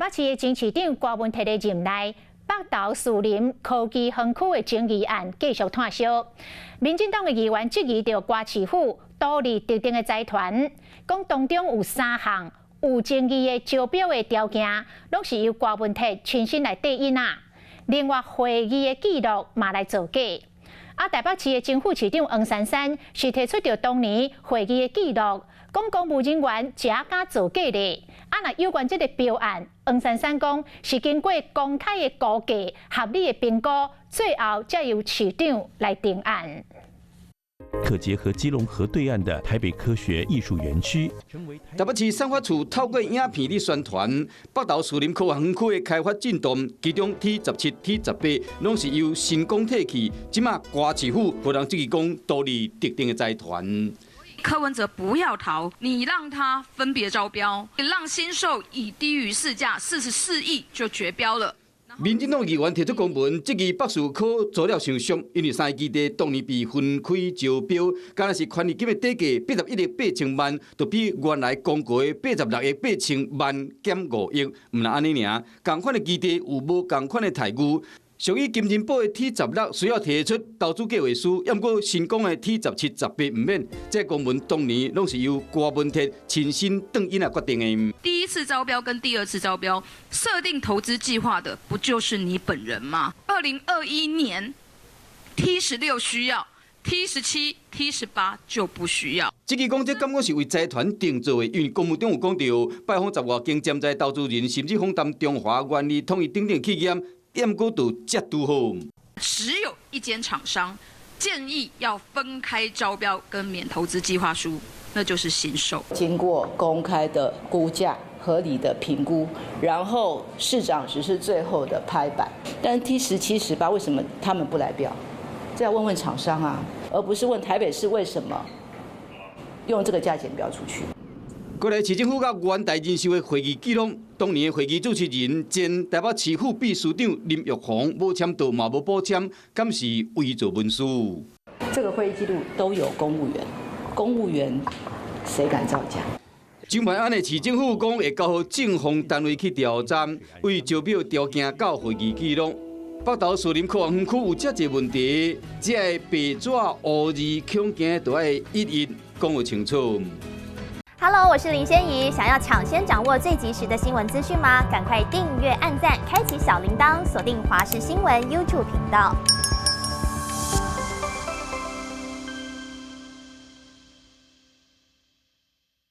北市的前市長柯文哲的任內，北投士林科技園區的爭議案繼續湠燒。民進黨的議員質疑著歌市府多利特定的財團，講當中有三項有爭議的招標的條件，攏是由柯文哲親身來綴印啊。另外會議的記錄嘛來造假。啊，台北市的前副市長黃珊珊是提出著當年會議的記錄，講公務人員誠敢造假咧。啊，若有關這个標案，黃珊珊講是經過公開的估價、合理的評估，最後才由市長來定案。可結合基隆河對岸的台北科學藝術園區。台北市產發處透過影片咧宣傳北投士林科學園區的開發進度，其中 T17、T18攏是由新光提去，這馬歌市府予人質疑講圖利特定的財團。柯文哲不要逃，你讓他分別招標，讓興壽以低於市價44億就絕標了。民進黨議員提出公文，質疑北士科資料傷俗，因為三个基地當年被分開招標，敢若是權利金的底價81億8千萬，就比原來公告的86億8千萬減5億，毋但按呢爾，仝款的基地有無仝款的待遇。屬於金仁寶的 T16需要提出投資計劃書，毋過新光的 T17、十八毋免。這個公文當年攏是由柯文哲親身轉印來決定的。第一次招標跟第二次招標設定投資計劃的，不就是你本人嗎？2021年 T16需要，T17、T18就不需要。這個講這感覺是為財團定做的，因為公文中有講著，拜訪十外間潛在投資人，甚至訪談中華、元利、統一等等企業。驗過都這拄好。只有一間廠商建議要分開招標跟免投資計劃書，那就是興壽。經過公開的估價、合理的評估，然後市長只是最後的拍板。但 T17、18為什麼他們不來標？這要問問廠商啊，而不是問台北市為什麼用這個價錢標出去。過來市政府佮元大人壽的會議記錄，當年的會議主持人前台北市副秘書長林玉紅無簽到嘛無補簽，敢是偽造文書？這個會議記錄都有公務員，公務員誰敢造假？偵辦案的市政府講會交予政風單位去調查，為招標條件佮會議記錄。北投士林科學園區有遮濟問題，這个白紙烏字恐驚都愛一一講予清楚。 Hello，我是林仙怡。想要搶先掌握最及時的新聞資訊嗎？趕快訂閱、按讚、開啟小鈴鐺，鎖定華視新聞 YouTube 頻道。